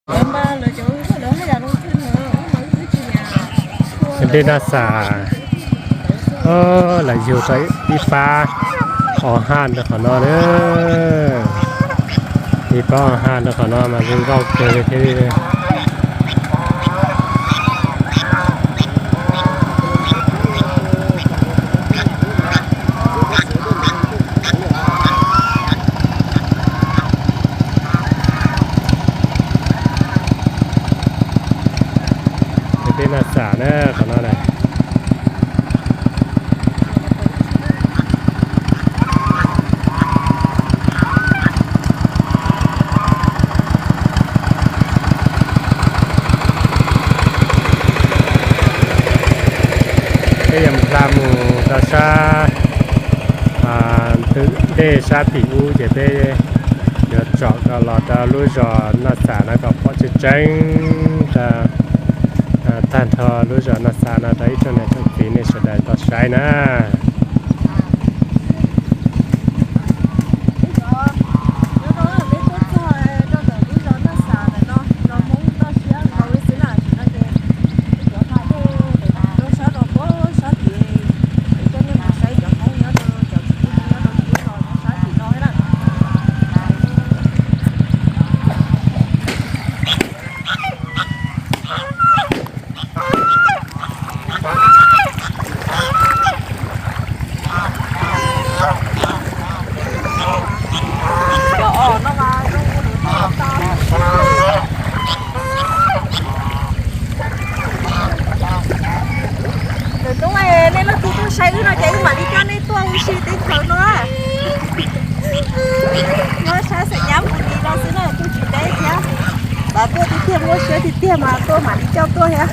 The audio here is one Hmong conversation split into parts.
Dej Naj Xam, lawv yug tau ib pab ob haj rau qhov no na. Ib pab ob haj rau qhov no mas zoo nkauj kawg thiab li. Dej Naj Xam na, qhov no na. Peb yuav hla mus rau sab ntug dej sab tim ub ces peb yuav tsom kom los rau lub zos Naj Xam no kom pom tseeb tseeb rau tag nrho lub zos Naj Xam no rau ib tsoom niam tsoom txiv nej sawv daws tau saib na. Tus tub, nej leej twg tuaj saib wb no ces wb mam li coj nej tuaj ua si teb chaws no. Nyob sab xeem nyab mus li no xwb na, kuj tsis deb thiab. Mas tuaj tiag tiag muaj siab tiag tiag mas tuaj mam li coj tuaj thiab.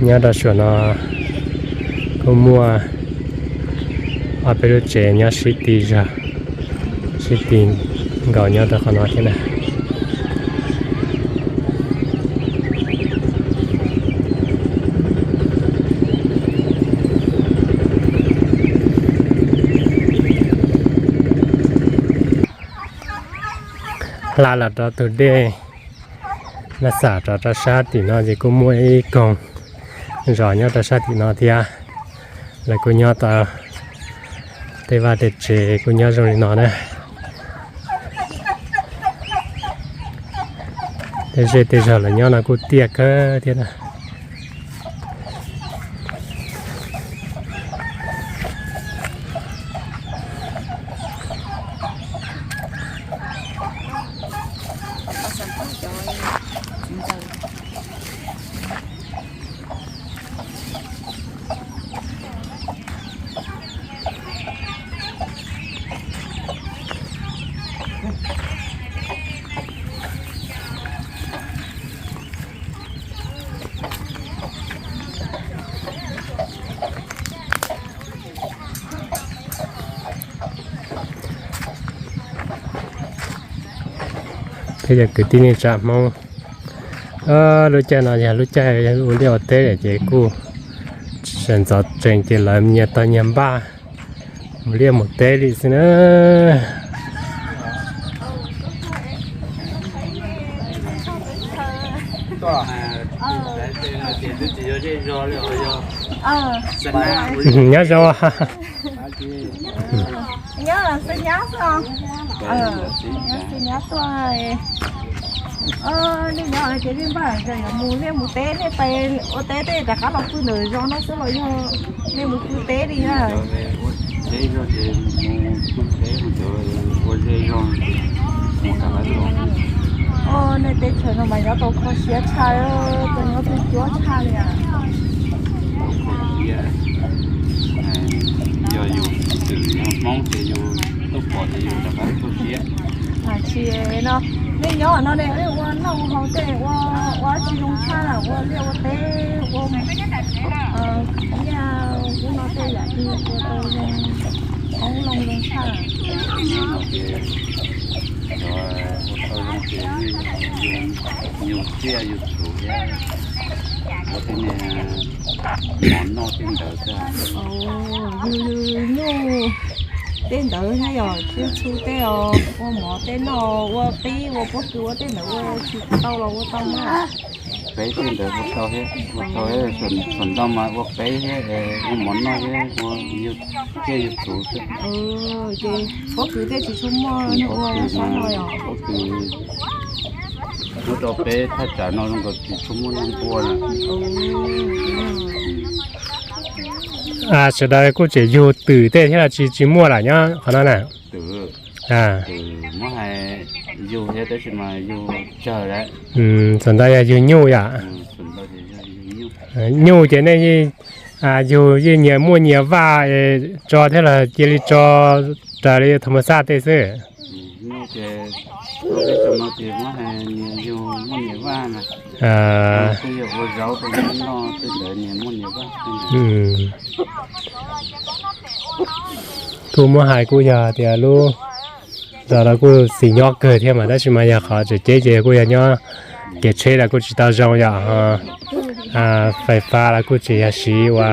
Nyob rau suam no kuj muaj ob peb lub tsev nyob sib ti zog, sib ti nkaus nyob rau qhov no thiab na. Hla los rau tus dej Naj Xam rov rau sab tim no ces kuj muaj ib koog zos nyob rau sab tim no thiab. Lawv kuj nyob tau tej vaj tej tsev kuj nyob zoo li no na. Tej zej tej zog lawv nyob no kuj tiaj kawg thiab na. Peb cov kwv tij neej tsa Hmoob, lub caij no yog lub caij ua liaj ua teb lawm ces kuj sawv ntxov tsees ces lawv nyias tau nyias npaj mus liaj mus teb li xwb na. Nyob zoo. Nyab tuaj. Nej nyob ces nej npaj yuav mus liaj mus teb, nej pais ua teb tej rov qab los pw ntawm zos no xwb los yog nej mus pw teb li na? Nej teb chaws no mas nyob tau kho siab tshaj, tau nyob tu cuab tshaj li. Yog yus txwm yog Hmoob ces yus tuaj pom ces yus rov qab tuaj si. No, nej nyob no ne, ua noj ua haus tej ua, ua tsis zoo tshaj, ua liaj ua teb, ua nyiaj ub no tej yam twg ua tau zoo, hoob loo zoo tshaj. Ua tau zoo ces yus ciaj yus txhuv thiab, ua tej niag mov noj tej ntawd xwb. Yus nyuj tej ntawd thiab yog txhua txhua tej os, ua mov tej noj, ua peb ua pob kws ua tej ntawd ua tsis tau los ua tau na. Peb tej ntawd ua tau thiab, ua tau, thaum ntau mas ua peb thiab, ua mov noj thiab, ua yus ciaj yus txhuv xwb. Ces pob kws tej tsis tshua muaj neeg ua sab no yom? Pob kws muab rau peb thaj tsam no zoo nkaus tsis tshua muaj neeg ua na. Sawv daws kuj tseem yug twm tej thiab los tsis, tsis muaj lawm nyob qhov no na. Twm, muab hais yug thiab tab sis mas yug tsawg lawm. Thaum ntawd yog yug nyuj yom? Nyuj ces nej yug yeej nyias muaj nyias vaj, tso thiab los cia li tso raws li thas mas xaj tej xwb. Nyuj ces, no ces muab hais nyias yug muaj nyias vaj na. Kuj yog ua zaub rau noj tej ntawd nyias muaj nyias vaj. Kuj muab hais kuj yog tias lub zos no kuj xis nyob kawg thiab mas, tab sis mas yog qhov tseem ceeb ces kuj yog nyob kev tsheb los kuj tsis tau zoo yom, fais fas los kuj tseem yog siv ua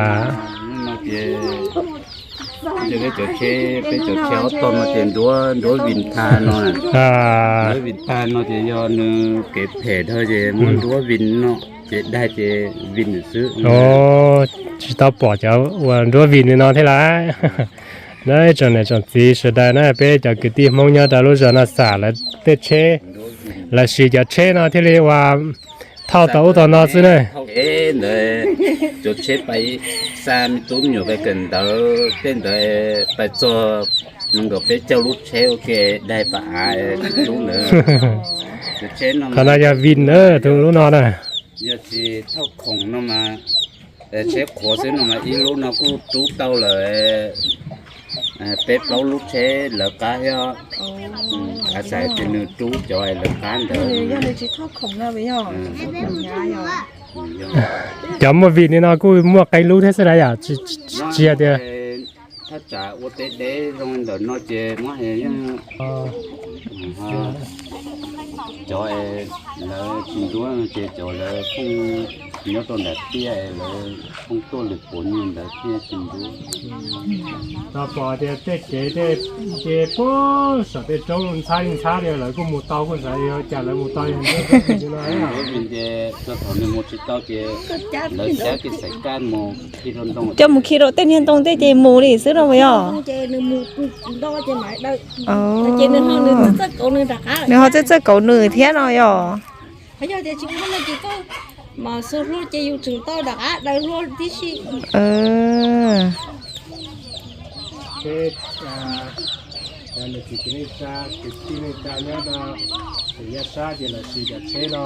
Ces peb cov tsheb, peb cov tsheb ob tog no ces nruab, nruab vim tag no, nruab vim tag no ces yog nws kev phem dhau ces muab nruab vim no ces daig ces vim xwb. Tsis tau pom cov uas nruab vim li no thiab lawm. Na tsoom niam tsoom txiv sawv daws na, peb cov kwv tij Hmoob nyob rau lub zos Naj Xam lawv tej tsheb, lawv siv cov tsheb no thiaj li uas thauj tau ub tau no xwb na. Ntawd cov tsheb pais xa me tub me nyuam pais kawm ntawv tej ntawd pais txog zoo nkaus peb caug lub tsheb ua ke daig pas av tub ntawd. Qhov no yog vim na, tus lub no na. Yog tsis thauj khoom no mas, tsheb qhuav xwb no mas ib lub no kuj rub tau lawm peb plaub lub tsheb lawv qab thiab. Av xav tias nws rub cov lawv qab ntawd. Cov muaj vim li no kuj muaj qee lub thiab xwb na yom, tsis hais tias. Thaj tsam ua teb deb zoo ntawm no ces muab hais yeej cov lawv tsis nruab no ces cov lawv phooj nyob rau nram tiaj lawv phooj tuaj lwm puav nyuag ntawd thiaj tsis nruab. Tau pom tias tej kev tej ces puag saum tej roob ntxhab li ntxhab li lawv kuj mus tau, kuj xav yog cas lawv mus tau yog nruab vim ces txog thaum nws mus tsis tau ces lawv xyab kev xaiv kaj mus khi rau ntoo. Coj mus khi rau tej niag ntoo tej ces mus li xwb no yog. Nws ho txawj txawj kauv nws thiab no yog. Yog tias tsis muaj no ces koj mam xu hlua ces yus tseem tau rov qab daws hlua tib si. Peb cov niam txiv kwv tij neej tsa, kwv tij neej tsa nyob rau tim Yaj Sab ces lawv siv cov tsheb no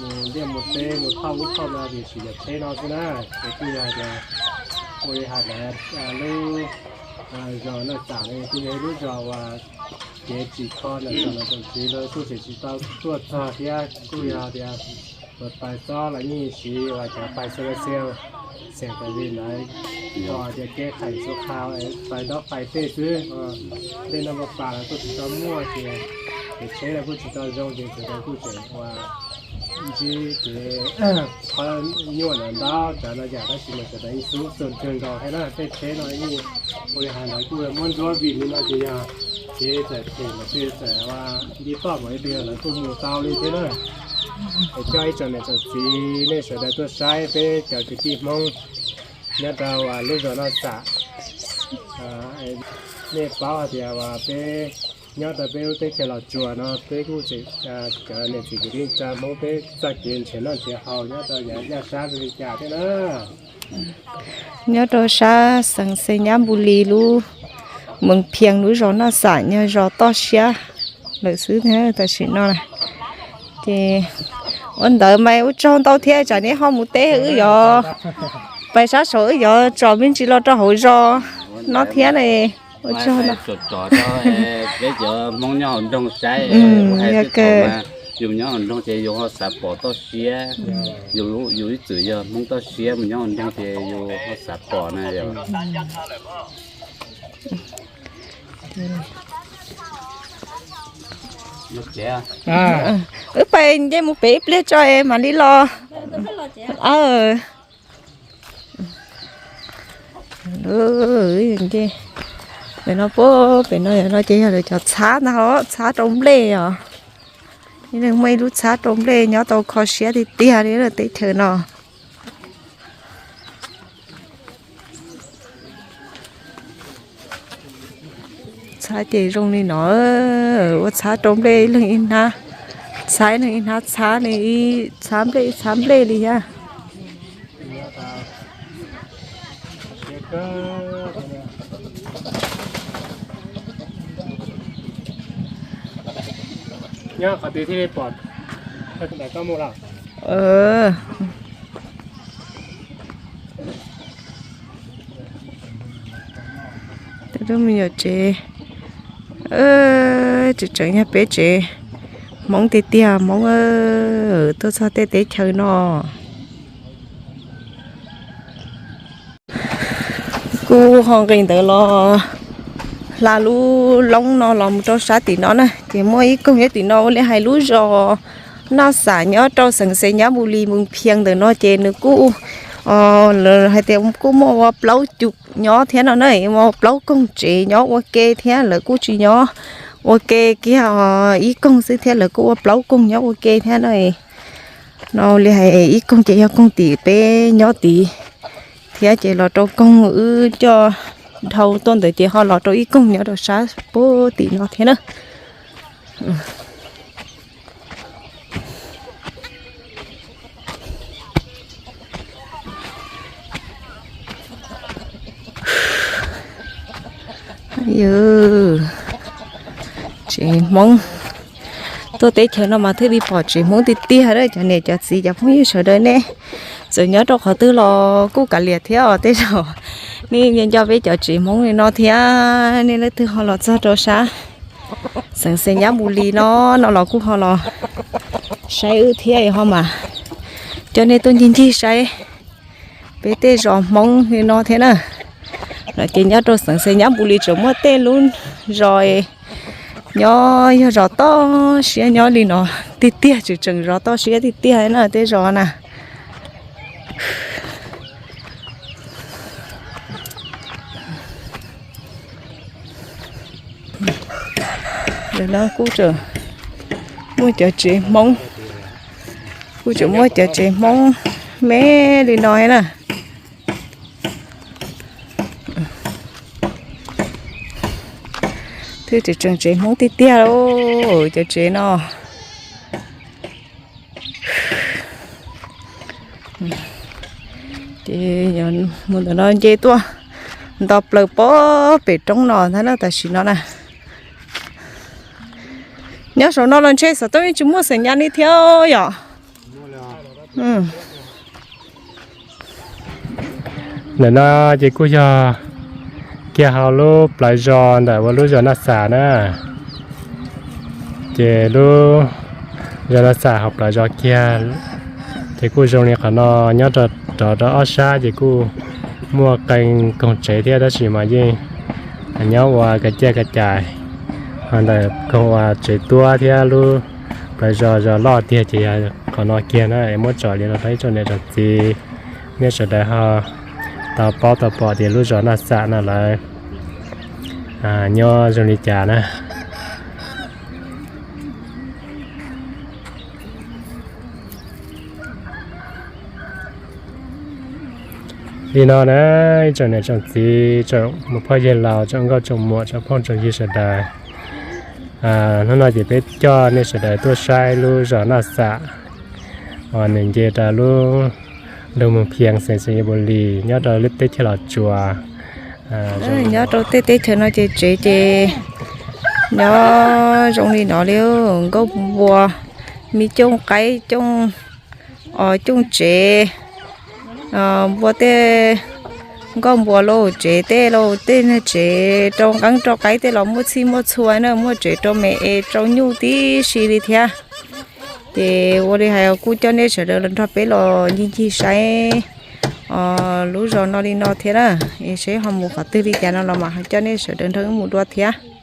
mus liaj mus teb mus thauj ub thauj no ces siv cov tsheb no xwb na. Ces kuj yog tias ua li hais ntawd lub zos Naj Xam no kuj yog ib lub zos uas kev tsim kho ntawm tsoom niam tsoom txiv lawv kuj tseem tsis tau tuaj txog thiab kuj yog tias uas pais txob los yeej siv uas cov pais xo la xias, xeem tas li ntawd, uas tias kev qhaim xu qhau pais dob pais tej xwb. Tej no pas pas los kuj tsis tau muaj ces kev tsheb los kuj tsis tau zoo ces sawv daws kuj tseem uas ntsib kev qhov nyuaj ntawm ntau tsav no yam tab sis mas sawv daws yeej xub xom kawg nkaus thiab na. Tej tsheb no yeej ua li hais ntawd kuj muab nruab vim li no ces yog kev txawm phem mas tej txawm ua nti toj mas ib pliag lawv kuj mus tau li thiab na. Es coj ib tsoom niam tsoom txiv nej sawv daws tuaj saib peb cov kwv tij Hmoob nyob rau lub zos Naj Xam. Nej paub hais tias uas peb nyob rau peb lub teb chaws Los Tsuas no peb kuj tseem cov niam txiv kwv tij neej tsa Hmoob peb txoj kev nrhiav noj nrhiav haus nyob rau yav Yaj Sab li cas thiab na. Nyob rau sab xeev Xais Nyab Npus Lis lub Mees Phias lub zos Naj Xam, nyob zos toj siab lawm xwb thiab tam sim no. Ces ua ntawd mas ua tsaug ntau thiab tsam neb ho mus teb, wb yuav pais sab saud wb yuav tsom me ntsis los rau hauv zos no thiab ne. Ua tsaug ntau. Nyob hauv nroog saib, yog yus nyob hauv nroog ces yus ho xav pom toj siab. Yus ib txwm yog Hmoob toj siab, mus nyob hauv nroog ces yus ho xav pom na yom. Wb pais nce mus pem ib pliag tso es mam li los. Pem no, pem no yog no ces yog lawv cov txhab ntag, txhab rau nplej os. Muaj ib lub txhab rau nplej nyob tau kho siab tiag tiag li teb chaws no. Txhab ces zoo li no, ua txhab rau nplej ib leeg ib hnab, txhab ib leeg ib hnab, txhab li ib txhab nplej ib txhab nplej li thiab. Nyob qhov twg thiaj li pom. Tej lub me nyuam tsev, tseem tseem yog peb tsev Hmoob tiag tiag, Hmoob tuaj txog tej teb chaws no. Kuj ho nqis ntawd los hla lub loob no los mus rau sab tim no na, ces muaj ib koog nyob tim no ua li hais lub zos Naj Xam nyob rau xeev Xais Nyab Npus Lis, Moos Phias ntawm no ces nws kuj, lawv hais tias kuj muaj ua plaub cum nyob thiab no na, ua plaub koog tsev nyob ua ke thiab lawv kuj tsis nyob ua ke kiag ib koog xwb thiab lawv kuj ua plaub koog nyob ua ke thiab na. No li hais ib koog ces yog koog tim peb nyob tid thiab ces los rau koog wb coj dhau tuaj ntawd ces ho los rau ib koog nyob rau sab puag tim no thiab na. Yus, tsev Hmoob, tuaj teb chaws no mas thiaj li pom tsev Hmoob tiag tiag a cov niam cov txiv cov phooj ywg sawv daws nej. Txawm nyob rau qhov twg los kuj kav liam thiab os, tej zaum nej nco peb cov tsev Hmoob li no thiab, nej leej twg ho los txog rau sab xeev Xais Nyab Npus Lis no, no los kuj ho los saib wb thiab ho mas coj nej tuaj ncig ncig saib peb tej zos Hmoob li no thiab na. No ces nyob rau xeev Xais Nyab Npus Lis tseem muaj tej lub zos nyob yog zos toj siab nyob li no tiag tiag, tseem tseem zos toj siab tiag tiag na tej zos na. Ntawm no kuj tseem muaj cov tsev Hmoob, kuj tseem muaj cov tsev Hmoob me li no na. Twb tseem tseem tsev Hmoob tiag tiag lauj cov tsev no. Ces mus ntawm no nce tuaj nto plaws pem roob no ntag na tam sim no na. Nyob saum no los ntshe xov tooj yeej tsis muaj señal li thiab yom. Ntawm no ces kuj yog kiag hauv lub plawv zos ntawm ua lub zos Naj Xam na. Ces lub zos Naj Xam hauv plawv zos kiag, ces kuj zoo li qhov no nyob rov rau ob sab ces kuj muaj qee koog tsev thiab tab sis mas yeej nyob ua ka ciaj ka cais ho ntawm koog ua tsev tuab thiab lub plawv zos zos loj tiag ces yog qhov no kiag na. Es muab tsom li no rau ib tsoom niam tsoom txiv nej sawv daws ho tau paub tau pom tias lub zos Naj Xam no lawv nyob zoo li cas na. Li no na, ib tsoom niam tsoom txiv, tsoom muam phauj yawg laus, tsoom nkauj tsoom muam, tsoom phooj tsoom ywg sawv daws, hnub no ces peb coj nej sawv daws tuaj saib lub zos Naj Xam uas nws nce rau lub nroog Moos Phias xeev Xais Nyas Npus Lis nyob rau lub teb chaws Los Tsuas. Nyob rau tej teb chaws no ces tsev ces nyob zoo li no li, nkauj npua, me cooj qaib, cooj os, cooj tsev, npua tej nkauj npua lauj, tsev tej lauj, tej tsev rau nqeeb rau qaib tej los muaj txhij muaj txhua na, muaj tsev rau me es rau nyuj tib si li thiab. Ces ua li hais kuj coj nej sawv daws los nrog peb los ncig ncig saib lub zos no li no thiab na. Es seb ho mus qhov twg li cas no los mas ho coj nej sawv daws nrog wb mus dua thiab.